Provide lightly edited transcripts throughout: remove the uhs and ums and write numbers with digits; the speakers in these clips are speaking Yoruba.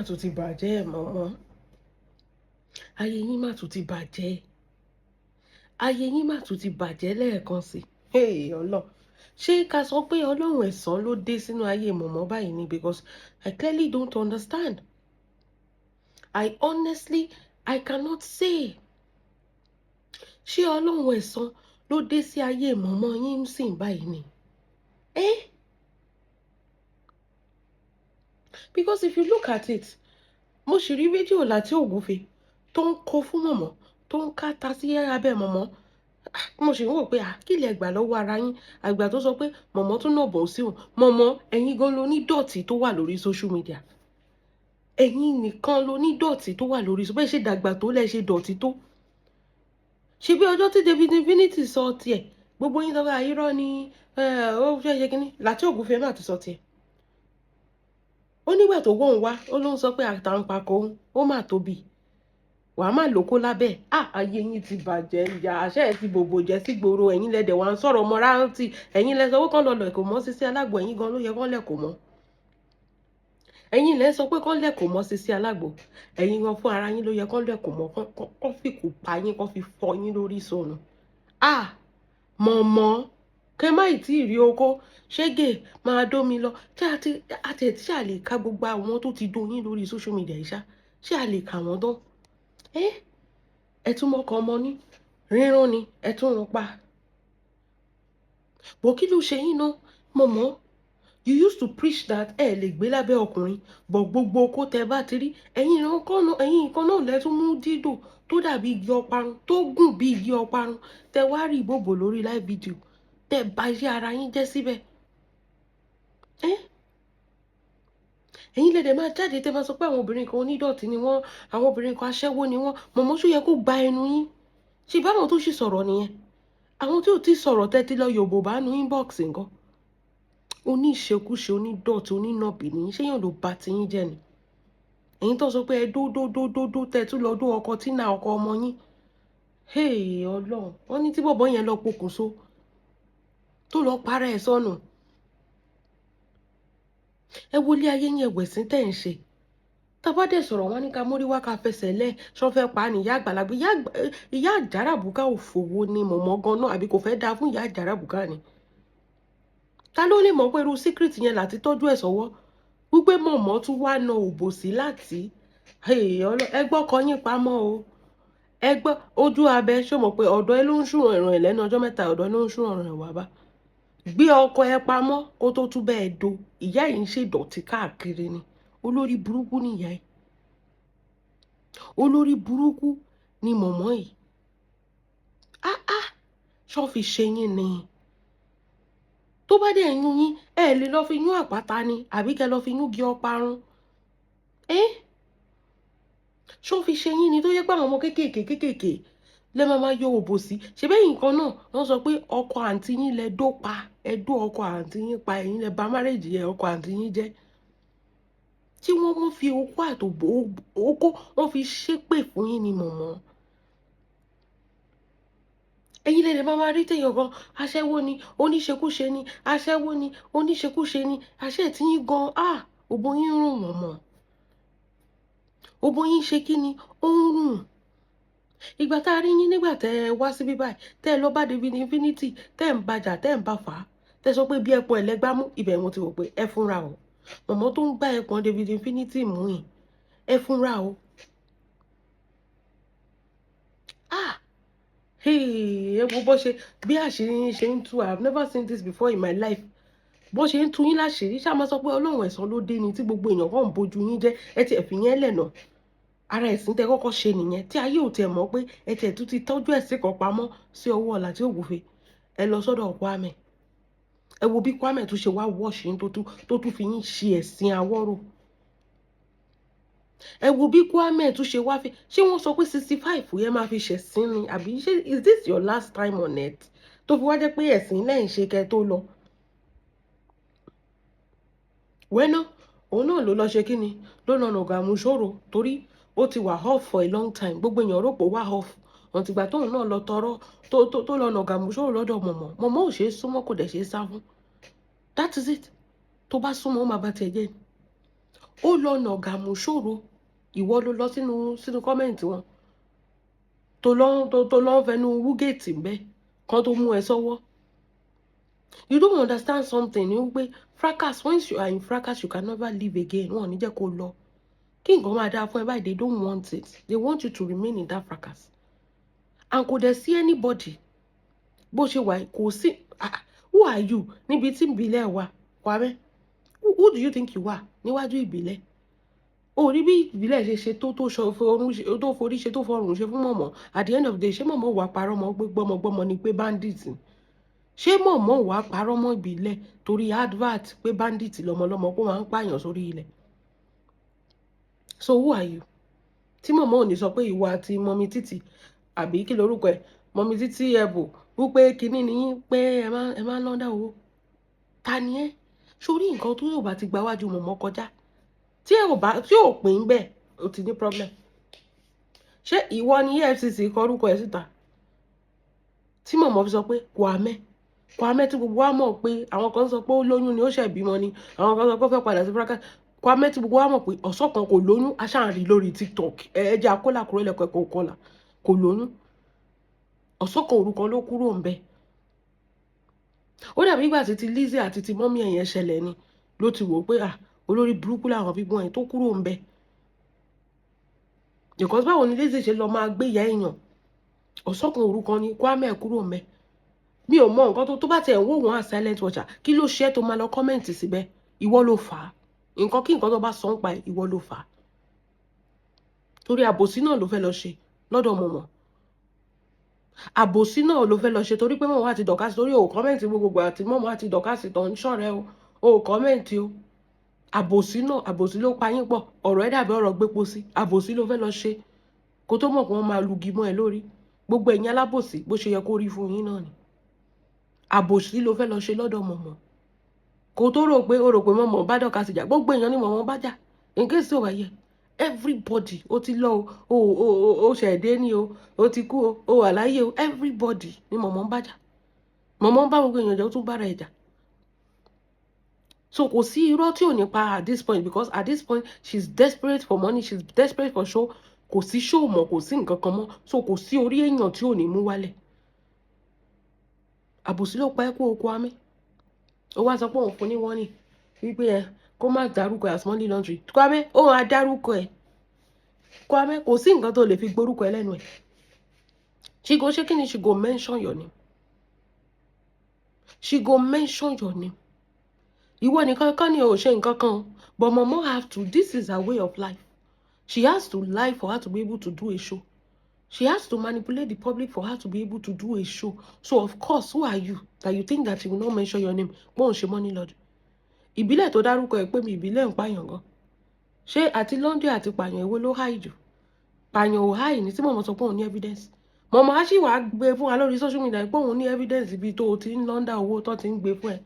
tún ti bàjẹ́ ẹ̀ mọ́mọ́. Ayé yín má tún ti bàjẹ́. Ayé yín má tún ti bàjẹ́ lẹ́ẹ̀kan sí. Hey, Ọlọ́run. Ṣé ká sọ pé Ọlọ́run ẹ̀san ló dé sínú ayé mọ̀mọ́ báyìí ni? Because I clearly don't understand. I honestly, I cannot say. Ṣé Ọlọ́run ẹ̀san ló dé sí ayé mọ̀mọ́ yín sìn báyìí ni? Eh? Because if you look at it, mo sì rí fídíò láti Ògúnfe tó ń kó fún mọ̀mọ́, tó ń káta sí abẹ́ mọ̀mọ́. Mo sì ń wò pé kí lẹ gbà lọ́wọ́ ara yín? Àgbà tó sọ pé mọ̀mọ́ tún náà bọ̀ sí òun. Mọ̀mọ́, ẹ̀yin gan ló ní dọ̀tí tó wà lórí social media. Ẹ̀yin nìkan ló ní dọ̀tí tó wà lórí, bẹ́ẹ̀ ṣe dàgbà tó lẹ́ ṣe dọ̀tí tó. Ṣé bí ọjọ́ tí David Infinity sọ tiẹ̀, gbogbo yín sọ pé irọ́ ni, ó fẹ́ ṣe kínní, láti Ògúnfe náà ti sọ tiẹ̀. Ó nígbà tó wọ́n wá, ó ló ń sọ pé àtàǹpàkò ó mà tóbi, wàá má lóko lábẹ́. À, ayé yín ti bàjẹ́, ìyá àṣẹ ẹ̀ ti bòbò jẹ́ sí gbòòrò. Ẹ̀yin lẹ́dẹ̀ wá ń sọ̀rọ̀ morality. Ẹ̀yin lẹ sọ pé kán lọ lẹ̀ kò mọ́ Sisi Alágbo. Ẹ̀yin gan ló yẹ kán lẹ̀ kò mọ́. Ẹ̀yin lẹ sọ pé kán lẹ̀ kò mọ́ Sisi Alágbo. Ẹ̀yin gan fún ara yín ló yẹ kán lẹ̀ kò mọ́, kán fi kò pa yín, kán fi fọ yín lórí sọnù. À, mọ̀mọ́, kẹ má ì tí ì rí oko ṣégè máa dómi lọ. Ṣé àti àti ẹ̀ tí a lè ka gbogbo àwọn tó ti do yín lórí social media yìí ṣá? Ṣé a lè kà wọ́n tán? Ẹ tún mọ́kọ ọmọ ní rírun ni ẹ tún rún pa. Bó kí ló ṣe yín náà, mọ̀mọ́? You used to preach that ẹ lè gbé lábẹ́ ọkùnrin, but gbogbo oko tẹ bá ti rí, ẹ̀yin kan náà, ẹ̀yin kan náà lẹ tún mú dídò tó dàbí igi ọparun, tó gùn bí igi ọparun, tẹ wá rí ìbòbò lórí live video, tẹ bà iṣẹ́ ara yín jẹ́ síbẹ̀. Ẹ́, ẹ̀yin lè dẹ̀ máa jáde, tẹ́ máa sọ pé àwọn obìnrin kan onídọ̀tí ni wọ́n, àwọn obìnrin kan aṣẹ́wó ni wọ́n. Mọ̀mọ́, ṣó yẹ kó gba ẹnu yín? Ṣe báwọn tó sì sọ̀rọ̀ nìyẹn? Àwọn tí ò tí sọ̀rọ̀ tẹ́tí lọ yòbò bá nu inbox nǹkan. Oníṣekúṣe, onídọ̀tí, onínàbì ní. Ṣéyàn ló ba tiyín jẹ́ ni? Ẹ̀yin tó sọ pé ẹ dó dó dó dó dó, tẹ́ tún lọ dó ọkọ tí náà ọkọ ọmọ yín. Hey, Ọlọ́run! Wọ́n ní tí bọ̀bọ́ yẹn lọ pokùnso, tó lọ para ẹ̀ sọnù. Ẹ wo ilé ayé yẹn, ẹ̀wẹ̀sìn tẹ̀ ń ṣe. Tá bá dẹ̀ sọ̀rọ̀, wọn ní ká mórí wá, ká fẹsẹ̀ lẹ̀. Ṣọ́ fẹ́ pa ní ìyá àgbàlagbà, ìyá àjàràbùkà òfòwò ni mọ̀mọ́ gan náà, àbí kò fẹ́ dáa fún ìyá àjàràbùkà ni? Ta ló lè mọ̀ pé irú secret yẹn láti tọ́jú ẹ̀ sọ́wọ́, wípé mọ̀mọ́ tún wá na òbò sí láti ẹ gbọ́ kọ yín pamọ́ o? Ẹ gbọ́ ojú abẹ, ṣó mọ̀ pé ọ̀dọ̀ ẹ ló ń ṣùràn ìràn ẹ̀ lẹ́nu ọjọ́ mẹ́ta, ọ̀dọ̀ ẹ ló ń ṣùràn ìràn wá bá gbé ọkọ ẹ pamọ́ kó tó tún bẹ́ẹ̀ do. Ìyá yìí ń ṣèdọ̀tí káàkiri ni. Olórí burúkú ni ìyá yìí, olórí burúkú ni mọ̀mọ́ yìí. Ah ah, ṣọ́ fi ṣe yín ni? Tó bá dẹ̀ yún yín, ẹ lè lọ fi yún àpáta ni, àbí kẹ́ lọ fi yún igi ọparun. Ẹ́, ṣó fi ṣe yín ni, tó yẹ pé àwọn ọmọ kéékèèké kéékèèké lẹ máa máa yọ òbò sí? Ṣe bẹ́ẹ̀ nǹkan náà wọ́n sọ pé ọkọ àǹtí yín lẹ dó pa, ẹ dó ọkọ àǹtí yín pa, ẹ̀yin lẹ bà marriage yẹn ọkọ àǹtí yín jẹ́, tí wọ́n mú fi okó àtòbò okó wọ́n fi ṣépè fún yín ni? Mọ̀mọ́, ẹ̀yin lè lè máa máa rí téèyàn kan, aṣẹ́wó ni, oníṣekúṣe ni, aṣẹ́wó ni, oníṣekúṣe ni, aṣẹ́ tí yín gan. Ah, òbò yín rùn, mọ̀mọ́. Òbò yín ṣe kí ni? Ó ń rùn. Ìgbà tá a rí yín nígbà tẹ́ ẹ wá síbí báyìí, tẹ́ ẹ lọ bá David Infinity, tẹ́ ẹ ń bàjà, tẹ́ ẹ ń bá fà á, tẹ́ ẹ sọ pé bí ẹpọn ẹlẹgbàmú ibẹ̀, mo ti wò pé ẹ fúnra o. Mọ̀mọ́ tó ń gbá ẹpọn David Infinity mú yìí, ẹ fúnra o. Ah, hey, ẹ wo bó ṣe bí àṣírí yín ṣe ń tú. I have never seen this before in my life, bó ṣe ń tú yín láṣìírí. Ṣáà máa sọ pé Ọlọ́run ẹ̀san ló dé ni, tí gbogbo èèyàn kàn ń bojú yín jẹ́. Ẹ tiẹ̀ fi yẹn lẹ̀ náà, ara ẹ̀sìn tẹ kọ́kọ́ ṣe nìyẹn, tí ayé ò tiẹ̀ mọ̀ pé ẹ tiẹ̀ tún ti tọ́jú ẹ̀sìn kan pamọ́ sí ọwọ́ ọ̀la tí Ògúnfe. Ẹ lọ sọ́dọ̀ Kwame, ẹ wo bí Kwame tún ṣe wá wọ́ọ̀ṣì yín, tó tún fi yín ṣe ẹ̀sìn awọ́rò. Ẹ wo bí Kwame tún ṣe wá fi ṣé wọ́n sọ pé 65 yẹn máa fi ṣẹ̀sín ni, àbí ṣé is this your last time on earth, tó fi wá jẹ́ pé ẹ̀sìn lẹ́yìn ṣe kẹ́ tó lọ? Wẹ́nà òun náà ló lọ ṣe kí ni, ló lọ nàgà àmúṣòro, torí ó ti wà off for a long time. Gbogbo èèyàn rò pé ó wà off ọ̀ǹtìgbà tóun náà lọ tọrọ tó lọ nàgà àmúṣòro lọ́dọ̀ mọ̀mọ́. Mọ̀mọ́ ò ṣe é súnmọ́, kò dẹ̀ ṣe é sá fún. That is it. Tó bá súnmọ́, ó máa bá tiẹ̀ jẹ́ ni. Ó lọ nàgàmù ṣòro. Ìwọ ló lọ sínú comment wọn tó lọ ń fẹnu wúgèètì ń bẹ kan tó mú ẹ sọ́wọ́. You don't understand something ni wípé fracas, once you are in fracas, you can never leave again. Wọn ò ní jẹ́ kó lọ. Kí nǹkan máa dáa fún ẹ báyìí, they don't want it. They want you to remain in that fracas, and kò dẹ̀ sí anybody bó ṣe wà, kò sí. Ah, who are you níbi tí ìbílẹ̀ wà? Kwame, who do you think you are níwájú ìbílẹ̀? O rí bí ìbílẹ̀ ṣe ṣe tó tó forí ṣe, tó fọrùn ṣe fún mọ̀mọ́. At the end of the day, ṣé mọ̀mọ́ wà parọ́ mọ́ pé gbọ́mọgbọ́mọ ni, pé bandit? Ṣé mọ̀mọ́ wà parọ́ mọ́ ìbílẹ̀ torí advert pé bandit lọmọlọmọ, kó máa ń pààyàn sórí ilẹ̀? So who are you tí mọ̀mọ́ ò ní sọ pé ìwọ àti mummy títì, àbí kí lorúkọ ẹ̀, mummy títí ẹ̀bù, wípé kinní ni yín, pé ẹ má launder owó? Ta ni ẹ́? Sórí nǹkan tó yóò bá ti gba wájú mọ̀mọ́ kọjá, tí ẹ ò bá tí ò pín bẹ́ẹ̀, o ti ní problem. Ṣé ìwọ ni EFCC kọ orúkọ ẹ̀ síta tí mọ̀mọ́ fi sọ pé Kwame, Kwame, tí gbogbo wa mọ̀ pé àwọn kan sọ pé ó lóyún ni, ó ṣẹ̀ bímọ ni, àwọn kan sọ pé ó fẹ́ padà sí fracas? Kwame tí gbogbo wa mọ̀ pé ọ̀sán kan kò lóyún, aṣáàrí lórí TikTok. Ẹ jẹ́ akólà kúrò lẹ́kọ̀ọ́ ẹ̀kọ́ kọlà, kò lóyún. Ọ̀sán kan òru kan ló kúrò ń bẹ̀. Ó dàbí ìgbà tí ti Lizzy àti ti mummy ẹ̀yẹn ṣẹlẹ̀ ni ló ti wò ó pé, ah, olórí burúkú làwọn bíbọn ẹ̀ tó kúrò ń bẹ̀, because báwo ni Lizzy ṣe lọ máa gbé ìyá èèyàn? Ọ̀sán kan òru kan ni Kwame kúrò ń bẹ̀. Mi ò mọ nǹkan tó bá tiẹ̀ ń wò wọ́n as silent watcher. Kí ló ṣe é tó máa lọ comment síbẹ̀? Ìwọ ló fà á. Nǹkan kí nǹkan tó bá sọ ń pa ẹ̀, ìwọ ló fà á, torí àbòsí náà ló fẹ́ lọ ṣe lọ́dọ̀ mọ̀mọ́. Àbòsí náà ló fẹ́ lọ ṣe, torí pé mọ̀mọ́ àti Dorcas, torí ò comment gbogbogbò àti mọ̀mọ́ àti Dorcas tó ń ṣọ̀rẹ́ o, ò comment o. Àbòsí náà, àbòsí ló pa yín pọ̀. Ọ̀rọ̀ ẹ̀ dàbí ọ̀rọ̀ gbépo sí. Àbòsí ló fẹ́ lọ ṣe kó tó mọ̀ pé wọ́n máa lugi mọ́ ẹ lórí. Gbogbo ẹ̀yin alábòsí, bó ṣe yẹ kó rí fún yín náà ni. Àbòsí ló fẹ́ lọ ṣe lọ́dọ̀ mọ̀mọ́ kó tó rò pé ó rò pé mọ̀mọ́ bá Dorcas jà. Gbogbo èèyàn ni mọ̀mọ́ bá jà. In case tí ò bá yẹ everybody, ó ti lọ o, ó ṣẹ̀dé ní o, ó ti kú o, ó wà láyé o, everybody ni mọ̀mọ́ ń bá jà. Mọ̀mọ́ ń bá gbogbo èèyàn jà, ó tún bára ẹ̀ jà. So kò sí irọ́ tí ò ní pa at this point, because at this point she's desperate for money, she's desperate for show. Kò sí show mọ́, kò sí nǹkan kan mọ́, so kò sí orí èèyàn tí ò ní mú wálẹ̀. Àbòsí ló pa ẹ́ kú oko amí. Ó wá sọ pé òun fún ní wọ́n ní wípé ẹ kó má dárúkọ ẹ as money laundry. Kwame, ó máa dárúkọ ẹ. Kwame, kò sí nǹkan tó lè fi gborúkọ ẹ lẹ́nu ẹ̀. She go ṣé kí ni? She go mention your name, she go mention your name. Ìwọ nìkan kọ́ ni ò ṣe nǹkan kan o, but mama have to. This is her way of life. She has to lie for her to be able to do a show. She has to manipulate the public for her to be able to do a show. So of course, who are you that you think that she will not mention your name bóun ṣe money laundry? Ìbílẹ̀ tó dárúkọ ẹ̀ pé mi ìbílẹ̀ ń pààyàn gan. Ṣé àti laundry àti pààyàn, èwo ló high jù? Pààyàn ò high ní tí mọ̀mọ́ sọ pé òun ní evidence. Mọ̀mọ́ á sì wàá gbé fún wa lórí social media pé òun ní evidence ibi tó o ti ń launder owó tó ti ń gbé fún ẹ,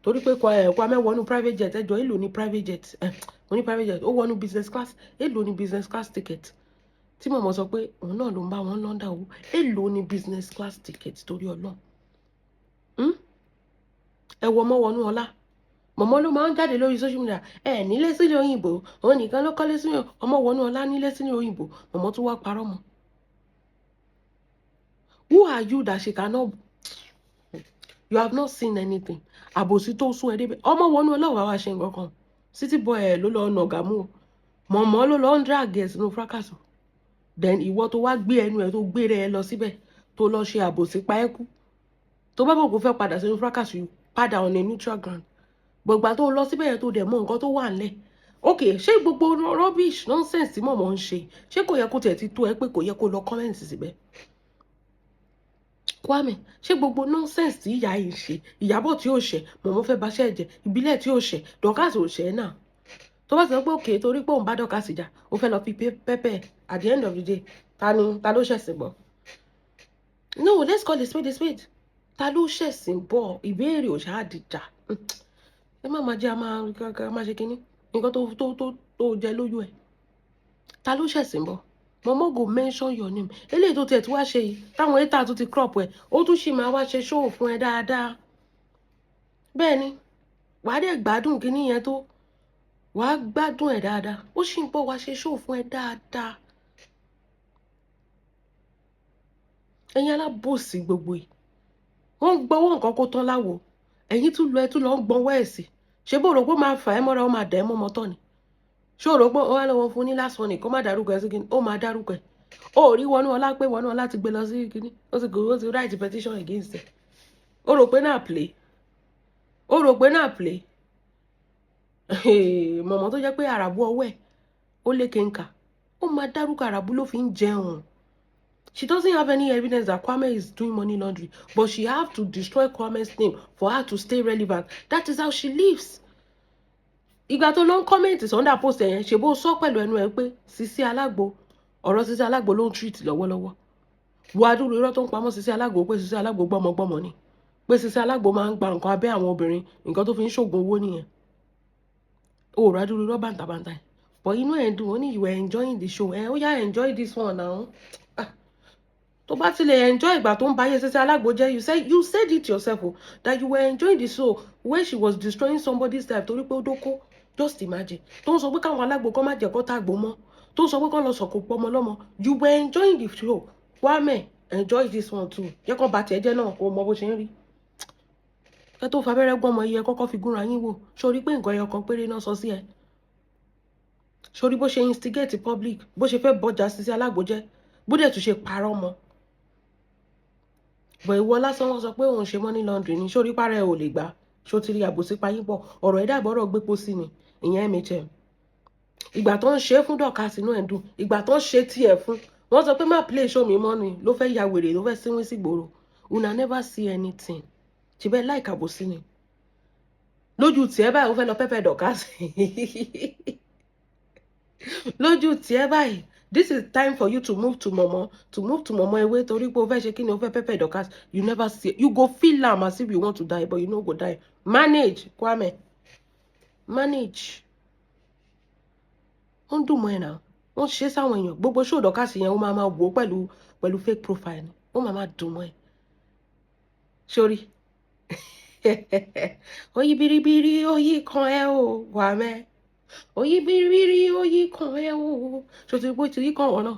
torí pé Kwame wọnú private jet. Ẹjọ́, èlò ní private jet ẹ? Mo ní private jet, ó wọnú business class. Èlò ní business class ticket tí mọ̀mọ́ sọ pé òun náà ló ń bá wọn launder owó? Èlò ní business class ticket, torí Ọlọ́run? Ẹ wọ ọmọ wọnú ọlá. Mọ̀mọ́ ló máa ń jáde lórí social media ẹ nílé sílé òyìnbó, òun nìkan ló kọ́lé sílé. Ọmọ wọnú ọlá nílé sílé òyìnbó, mọ̀mọ́ tún wá parọ́ mọ́. Who are you that she cannot? You have not seen anything. Àbòsí tó sún ẹ débẹ̀. Ọmọ wọnú ọlá wàá wá ṣe nǹkan kan. City boy ẹ ló lọ nàgàmú o, mọ̀mọ́ ló lọ ń drag ẹ̀ sínú fracas o. Then ìwọ tó wá gbé ẹnu ẹ, tó gbé rẹ lọ síbẹ̀, tó lọ ṣe àbòsí pa ẹ́ kú, tó bá bọ̀ kó fẹ́ padà sínú fracas yìí, padà on a neutral ground. Gbọ̀ngbà tó lọ síbẹ̀ yẹn, tó dẹ̀ mọ nǹkan tó wà ńlẹ̀, ok, ṣé gbogbo rubbish nonsense tí mọ̀mọ́ ń ṣe, ṣé kò yẹ kó tiẹ̀ ti tó ẹ pé kò yẹ kó lọ comment síbẹ̀? Kwame, ṣé gbogbo nonsense tí ìyá yìí ń ṣe, Ìyábọ̀ tí ò ṣẹ̀, mọ̀mọ́ fẹ́ baṣẹ́ jẹ, ìbílẹ̀ tí ò ṣẹ̀, Dorcas ò ṣẹ̀ náà, tó bá sọ pé òkè torí pé òun bá Dorcas jà, ó fẹ́ lọ fi pẹ́pẹ́, at the end of the day, ta ni, ta ló ṣẹ̀sìn bọ̀? No, let's call a spade a spade. Ta ló ṣẹ̀sìn bọ̀? Ìbéèrè ò ṣáà dìjà. Ẹ má máa jẹ́ a máa ṣe kínní nǹkan tó jẹ lójú ẹ̀. Ta ló ṣẹ̀sìn bọ̀? Mọ̀mọ́ go mention your name. Eléyìí tó tiẹ̀ tí wá ṣe yìí, táwọn hater tún ti crop ẹ̀, ó tún ṣì máa wá ṣe show fún ẹ dáadáa. Bẹ́ẹ̀ ni, wàá dẹ̀ gbádùn kínní yẹn tó. Wàá gbádùn ẹ̀ dáadáa. Ó sì ń bọ̀ wá ṣe show fún ẹ dáadáa. Ẹ̀yin alábòsí gbogbo yìí. Wọ́n ń gbọ́wọ́ nǹkan kó tán láwo. Ẹ̀yin tún lọ, ẹ tún lọ ń gbọ́nwọ́ ẹ̀ sí. Ṣé bó rò pé ó máa fà ẹ́ mọ́ra, ó máa dà ẹ́ mọ́mọ́ tán ni? Ṣé o rò pé ó wá lọ́wọ́ fún ní last one kó má dárúkọ ẹ sí kíni? Ó máa dárúkọ ẹ̀. Ó rí wọnú ọlá pé wọnú ọlá ti gbé lọ sí kíní. Ó ti go, ó ti write petition against ẹ̀. Ó rò pé náà play. Ó rò pé náà play. Mọ̀mọ́ tó jẹ́ pé àràbù ọwọ́ ẹ̀ ó lékè ńkà. Ó máa dárúkọ, àràbù ló fi ń jẹun. She doesn't have any evidence that Kwame is doing money laundering, but she have to destroy Kwame's name for her to stay relevant. That is how she lives. Ìgbà tó lọ ń comment under post ẹ̀yẹn, ṣe bó sọ pẹ̀lú ẹnu ẹ pé Sisi Alágbo, ọ̀rọ̀ Sisi Alágbo ló ń treat lọ́wọ́lọ́wọ́. Wo adúrú irọ́ tó ń pamọ́ Sisi Alágbo, pé Sisi Alágbo gbọ́mọgbọ́mọ ni, pé Sisi Alágbo máa ń gba nǹkan abẹ́ àwọn obìnrin, nǹkan tó fi ń ṣògùn owó nìyẹn. O rà adúrú irọ́ bàǹtàbàǹtà ẹ̀, but inú ẹ̀ dùn. Ó ní you were enjoying the show. Ẹ̀ ó yá, enjoy this one now. Ah, tó bá ti lè enjoy ìgbà tó ń báyé Sisi Alágbo jẹ́, you said it yourself o, that you were enjoying the show when she was destroying somebody's life torí pé ó dóko. Just imagine, tó ń sọ pé káwọn alágbo kọ́ má jẹ́ kó tàgbó mọ́, tó ń sọ pé kó lọ sọ̀kò pọ̀ ọmọ lọ́mọ. You were enjoying the show. Kwame, enjoy this one too. Jẹ́ kó ba tiẹ̀ jẹ́ náà, kó mọ bó ṣe ń rí. Ẹ tó fabẹ́rẹ́ gbọ́mọ iye, kọ́kọ́ fi gúnra yín wò. Sórí pé nǹkan ẹyọ kan péré náà sọ sí ẹ? Sórí bó ṣe instigate public, bó ṣe fẹ́ bọjà Sisi Alágbo jẹ́, bó dẹ̀ tún ṣe parọ́ mọ́ bọ̀? Ìwọ lásán, wọ́n sọ pé òun ṣe money laundry ni. Sórí parẹ́ ò lè gbà. Ṣó ti rí àbòsí payín pọ̀? Ọ̀rọ̀ ẹ̀dá ìbọ̀rọ̀ gbépo sí ni ìyẹn. Ìgbà tó ń ṣe é fún Dorcas, inú ẹ̀ dùn. Ìgbà tó ń ṣe tiẹ̀ fún, wọ́n sọ pé má play show mi mọ́ ni, ló fẹ́ ya wèrè, ló fẹ́ sínwín sí gbòòrò. Una never see anything. Ṣe bẹ́ẹ̀ láìka àbòsí ni lójú tiẹ̀ báyìí? Ó fẹ́ lọ pepper Dorcas lójú tiẹ̀ báyìí. This is time for you to move to mọ̀mọ́, to move to mọ̀mọ́ ewé, torí pé o fẹ́ ṣe kí ni? O fẹ́ pepper Dorcas. You never see. You go feel am as if you want to die, but you no go die. Manage, Kwame, manage. Ó ń dùn mọ́ ẹ̀ náà. Wọ́n ṣe sáwọn èèyàn gbogbo show Dorcas yẹn, ó máa máa wò ó pẹ̀lú fake profile ni. Ó máa máa dùn mọ́ ẹ̀. Sórí oyi biribiri oyi kan ẹ o, Kwame, oyi biribiri oyi kan ẹ o. Ṣó ti rí pé ó ti rí kàn wọ́n náà?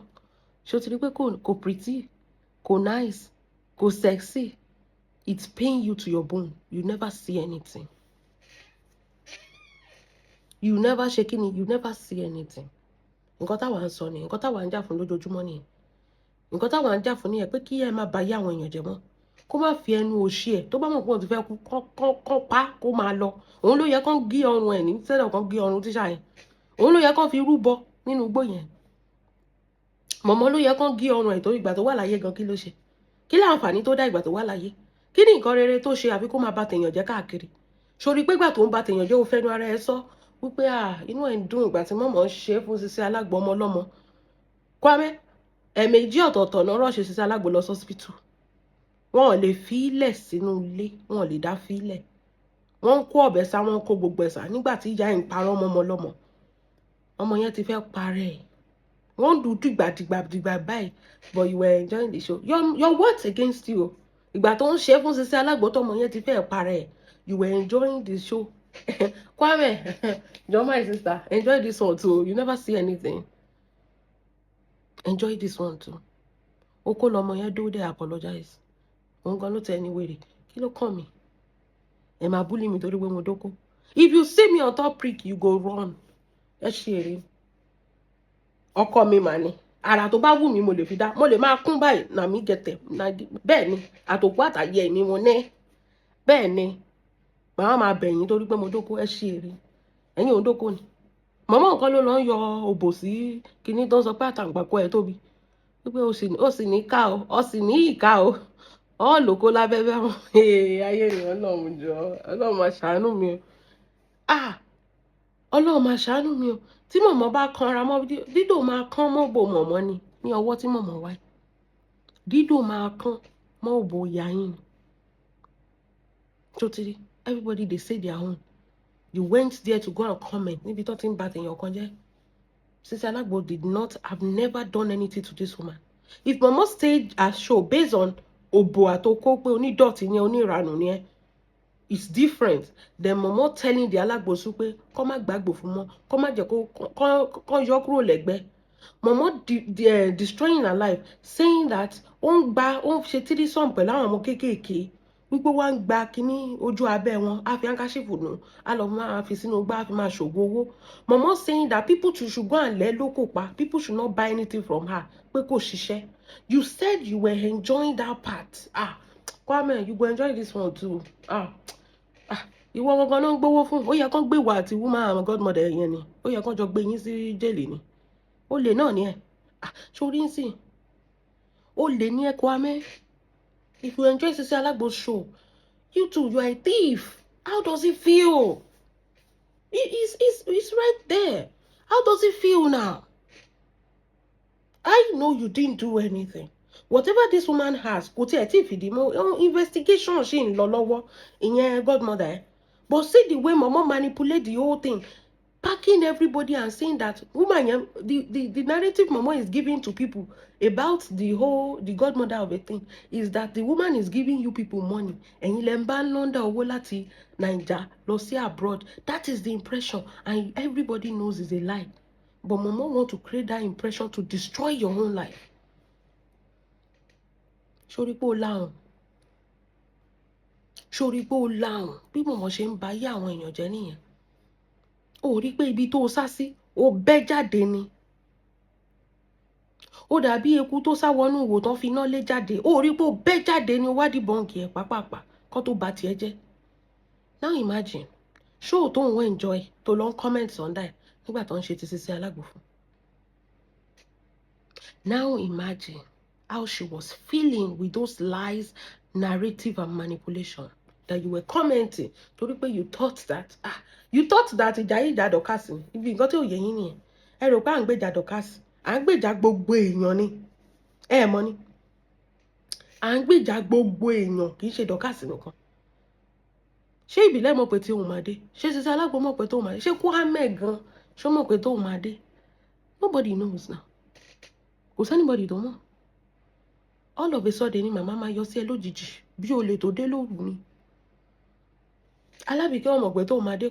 Ṣó ti rí pé kò pretty, kò nice, kò sexy? It's pain you to your bone. You never see anything. You never ṣe kí ni? You never see anything. Nǹkan táwa ń sọ nìyẹn. Nǹkan táwa ń jà fún lójoojúmọ́ nìyẹn. Nǹkan táwa ń jà fún nìyẹn, pé kí ẹ má ba yé àwọn èèyàn jẹ́ mọ́, kó má fi ẹnu òṣì ẹ̀. Tó bá mọ̀ pé òun ti fẹ́ kú, kọ́ pa, kó máa lọ. Òun ló yẹ kán gé ọrùn ẹ̀ ní sẹ́dọ̀, kán gé ọrùn tíṣà yẹn. Òun ló yẹ kán fi rúbọ nínú igbó yẹn. Mọ̀mọ́ ló yẹ kán gé ọrùn ẹ̀, torí ìgbà tó wà láyé gan, kí ló ṣe? Kí láǹfààní tó dá ìgbà tó wà láyé? Kí ni nǹkan rere tó ṣe, àbí kó máa ba tèèyàn jẹ́ káàkiri? Sórí pé ìgbà tó ń ba tèèyàn jẹ́, ó fẹ́nu ara ẹ sọ wípé à inú ẹ̀ ń dùn ìgbà tí mọ̀mọ́ ń ṣe é fún Sisi Alágbo ọmọ ọlọ́mọ. Kwame, ẹ̀ẹ̀mejì ọ̀tọ̀ọ̀tọ̀ náà rush Sisi Alágbo lọ sọ́sìpítù. Wọn ò lè fi í lẹ̀ sínú ilé, wọn ò lè dá fi í lẹ̀. Wọ́n ń kó ọ̀bẹ sá, wọ́n ń kó gbogbo ẹ̀ sá. Nígbà tí ìyá ẹ̀ ń parọ́ mọ́ ọmọ ọlọ́mọ, ọmọ yẹn ti fẹ́ parẹ́ ẹ̀. Wọ́n ń dùn dìgbà dìgbà dìgbà báyìí, but you were enjoying the show. Your words against you. Ìgbà tó ń ṣe é fún Sisi Alágbo, tọmọ yẹn ti fẹ́ parẹ́ ẹ̀, you were enjoying the show. Kwame, jọ, my sister, enjoy this one too. You never see anything. Enjoy this one too. Ó kó lọmọ yẹn dó dé apologize. Òun gan ló tẹ ẹni wèrè. Kí ló kàn mí? Ẹ máa bully mi torí pé mo dóko. If you see me on top prick, you go run. Ẹ ṣe eré ọkọ mi mà ní àrà tó bá wù mí, mo lè fi dá, mo lè máa kún báyìí. Na mi gẹ̀tẹ̀ bẹ́ẹ̀ ni àtòkù àtàyè mi mo ní. Bẹ́ẹ̀ ni màá máa bẹ̀yìn torí pé mo dóko. Ẹ ṣe eré. Ẹ̀yin ò ń dóko ni mọ̀mọ́ nǹkan ló lọ ń yọ òbò sí kinní tó ń sọ pé àtàǹpàkò ẹ̀ tóbi, wípé ó sì ní ká o, ó sì ní ìka o, ọ lòkó lábẹ́bẹ́ wọn. Ayé mi, Ọlọ́run jọ, Ọlọ́run máa ṣàánú mi o. Ah, Ọlọ́run máa ṣàánú mi o. Tí mọ̀mọ́ bá kanra mọ́, dídò máa kán mọ́ bò mọ̀mọ́ ni ní ọwọ́ tí mọ̀mọ́ wáyé. Dídò máa kán mọ́ òbò ìyá yín ni. Tó ti rí, everybody dey say their own. You went there to go and comment níbi tó ti ń ba tèèyàn kan jẹ́. Sisi Alagbo did not have never done anything to this woman. If mama staged a show based on òbò àtokó, pé onídọ̀tí ni, oníranù ni ẹ. Is different than mọ̀mọ́ telling the alágbòsú pé kó má gbàgbò fún mọ́, kó má jẹ́ kó yọ kúrò lẹ́gbẹ́ mọ̀mọ́, destroying her life, saying that ó ń gba, ó ń ṣe threesome pẹ̀lú àwọn ọmọ kéékèèké, wípé wọ́n ń gba kínní ojú abẹ́ wọn, á fi handkerchief nù, á lọ máa fi sínú gbá, á fi máa ṣògùn owó. Mọ̀mọ́ saying that people should go and lẹ́ lóko pa, people should not buy anything from her, pé kò ṣiṣẹ́. You said you were enjoying that part. Ah, Kwame, you go enjoy this one too. Ah ah, ìwọ gangan náà ń gbowó fún. Ó yẹ kán gbé wà àti woman godmother yẹn ni, ó yẹ kán jọ gbé yín sí jail ni. Ó lè náà ni ẹ. Ah, sórí ń sìn, ó lè ní ẹ. Kwame, if you enjoy Sisi Alagbo show, you too, you are a thief. How does it feel? It's right there. How does it feel now? I know you didn't do anything. Whatever this woman has, kò tiẹ̀ tí ì fìdí mọ́, investigation ṣì ń lọ lọ́wọ́, ìyẹn godmother ẹ̀. But see the way mama manipulate the whole thing, packing everybody and saying that woman yẹn, the narrative mama is giving to people about the whole, the godmother of a thing, is that the woman is giving you people money. Ẹ̀yin lẹ ń bá ń launder owó láti Naija lọ sí abroad. That is the impression, and everybody knows it's a lie, but mama want to create that impression to destroy your own life. Sórí pé ó láhùn, sórí pé ó láhùn, bí mọ̀mọ́ ṣe ń ba ayé àwọn èèyàn jẹ́ nìyẹn. Ó rí pé ibi tó o sá sí, ó bẹ́ jáde ni. Ó dàbí eku tó sá wọnú ìwò tán fi iná lé jáde. Ó rí pé ó bẹ́ jáde ni. Ó wá debunk ẹ̀ pápápá kó tó ba tiẹ̀ jẹ́. Now imagine show tó ń enjoy, tó lọ ń comment under ẹ̀ nígbà tó ń ṣe ti Sisi Alágbo fún. Now imagine how she was feeling with those lies, narrative and manipulation that you were commenting, torí pé you thought that, ah, you thought that ìjà yìí, ìjà Dorcas ni. Ibi nǹkan tí ò yẹ yín nìyẹn. Ẹ rò pé à ń gbèjà Dorcas, à ń gbèjà gbogbo èèyàn ni. Ẹ mọ̀ ni à ń gbèjà gbogbo èèyàn, kì í ṣe Dorcas nìkan. Ṣé ìbílẹ̀ mọ̀ pé tí òun máa dé? Ṣé Sisi Alágbo mọ̀ pé tóun máa dé? Ṣé Kwame gan ṣó mọ̀ pé tóun máa dé? Nobody knows now. Kò sí anybody tó mọ̀. All of a sudden ni màmá máa yọ sí ẹ lójijì bí olè tó dé lóru ni. Alábìkẹ́ ọmọ pé tóun máa dé,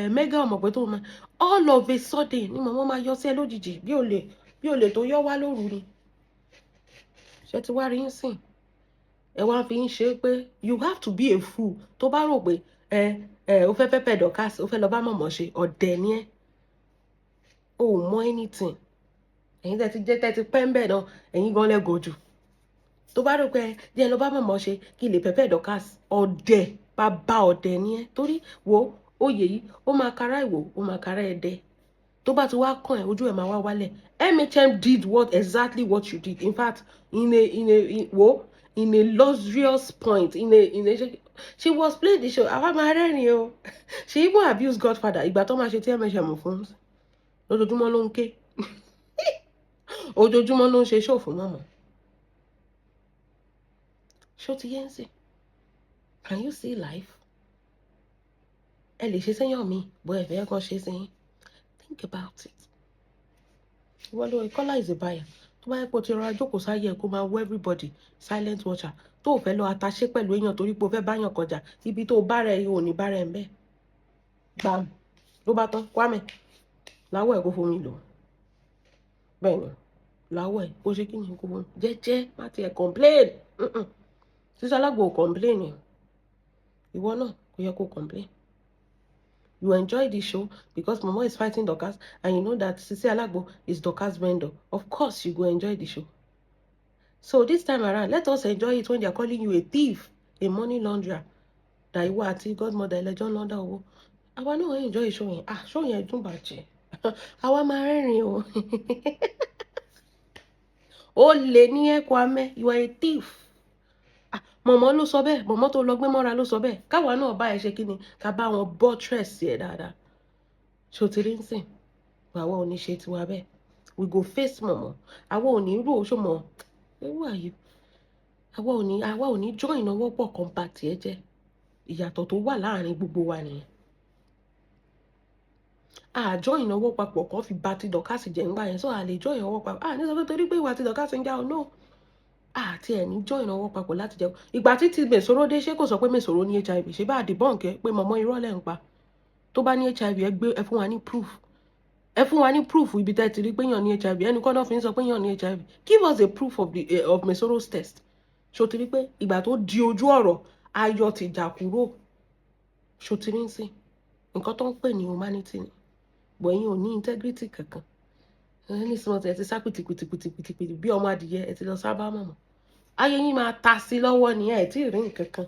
mẹ́gà ọmọ pé tóun máa, all of a sudden ni màmá máa yọ sí ẹ lójijì bí olè tó yọ wá lóru ni. Ṣé ti wá rí ń sìn? Ẹ wá fi ń ṣe pé you have to be a fool tó bá rò pé ẹ ẹ o fẹ́ pepper Dorcas, o fẹ́ lọ bá mọ̀mọ́ ṣe. Ọ̀dẹ̀ ni ẹ́, o ò mọ anything. Ẹ̀yin tẹ́ ti jẹ́, tẹ́ ti pẹ́ ń bẹ̀ náà, ẹ̀yin gan lẹ́gọ̀ọ́ jù tó bá rò pé jẹ́ lọ bá mọ̀mọ́ ṣe kí lè pepper Dorcas. Ọ̀dẹ̀ bàbá ọ̀dẹ̀ ni ẹ́. Torí wo oyè yìí, ó máa kára ìwò, ó máa kára ẹ̀dẹ̀. Tó bá ti wá kàn ẹ́, ojú ẹ̀ máa wá wálẹ̀. MHM did what, exactly what you did. In fact, in a wo, in a luxurious point, in a she was playing the show. Àwa máa rẹ́rìn o. She even abused Godfather. Ìgbà tó máa ṣe tí MHM fún, lójoojúmọ́ ló ń ké, ojoojúmọ́ ló ń ṣe show fún mọ̀mọ́. Ṣó ti yẹn sìn? Can you see life? Ẹ lè ṣe sẹ́yìn mi bó ẹ fẹ́ kàn ṣe sí yín. Think about it. Ìwọ ló Kọ́lá is a buyer. Tó bá yẹ kó ti rọra jókòó sáyé ẹ, kó máa wọ everybody, silent watcher, tó o fẹ́ lọ àtàṣe pẹ̀lú èèyàn torí pé o fẹ́ báyàn kọjá ibi tó o bá rẹ̀, ò ní bá rẹ̀ ń bẹ́ẹ̀. Gbàm, ló bá tán. Kwame láwọ̀ ẹ̀, kó fomi lò bẹ́ẹ̀ ni. Láwọ̀ ẹ̀, kó ṣe kí ni, kó fomi jẹ́jẹ́, má tiẹ̀ complain. Sisi Alágbo ò complain. Ìwọ náà kò yẹ kó complain. You enjoy the show because Momo is fighting Dorcas and you know that Sisi Alagbo is Dorcas vendor. Of course you go enjoy the show. So this time around, let us enjoy it when they are calling you a thief, a money launderer, that ìwọ àti godmother ẹlẹ́jọ́ ń launder owó. Àwa náà enjoy show yẹn. Ah, show yẹn dùn bàjẹ́. Àwa máa rẹ́rìn o. Ó lè ní ẹ Kwame, you are a thief. Ah, mọ̀mọ́ ló sọ bẹ́ẹ̀, mọ̀mọ́ tó lọ gbé mọ́ra ló sọ bẹ́ẹ̀. Káwa náà bá ẹ ṣe kí ni, ká bá wọn buttress ẹ̀ dáadáa. Ṣó ti rí ń sìn? Àwa ò ní ṣe tiwa bẹ́ẹ̀. We go face mọ̀mọ́. Àwa ò ní rò ó ṣó mọ̀. Who are you? Àwa ò ní join ọwọ́ pọ̀ kan bá tiẹ̀ jẹ́. Ìyàtọ̀ tó wà láàrin gbogbo wa nìyẹn. Àjọ ìnáwó papọ̀ kan fi ba ti Dorcas jẹ́ ńgbà yẹn, so a lè join ọwọ́ papọ̀. À ní sọ pé torí pé ìwà ti Dorcas ń já o, no. Àti ẹ̀ ní join ọwọ́ papọ̀ láti jẹun. Ìgbà tí ti Mèsòrò dé, ṣé kò sọ pé Mèsòrò ní HIV? Ṣé bá debunk ẹ pé mọ̀mọ́, irọ́ lẹ̀ ń pa? Tó bá ní HIV, ẹ gbé, ẹ fún wa ní proof, ẹ fún wa ní proof ibi tẹ́ ti rí pé yàn ní HIV. Ẹnì kan náà fi ń sọ pé yàn ní HIV. Give us a proof of Mesoro's test. Ṣó ti rí pé ìgbà tó di ojú ọ̀rọ̀, ayọ̀ ti jà kúrò? Ṣó ti rí ń sìn nǹkan tó ń pè ní humanity ni? Bọ̀ ẹ̀yin ò ní integrity kankan. Ẹni sọ ẹ ti sá pìtìpìtìpìtìpìtì bí ọmọ adìyẹ, ẹ ti lọ sábà mọ̀mọ́. Ayé yín máa ta sí lọ́wọ́ ni. Ẹ tí ì rí nǹkan kan.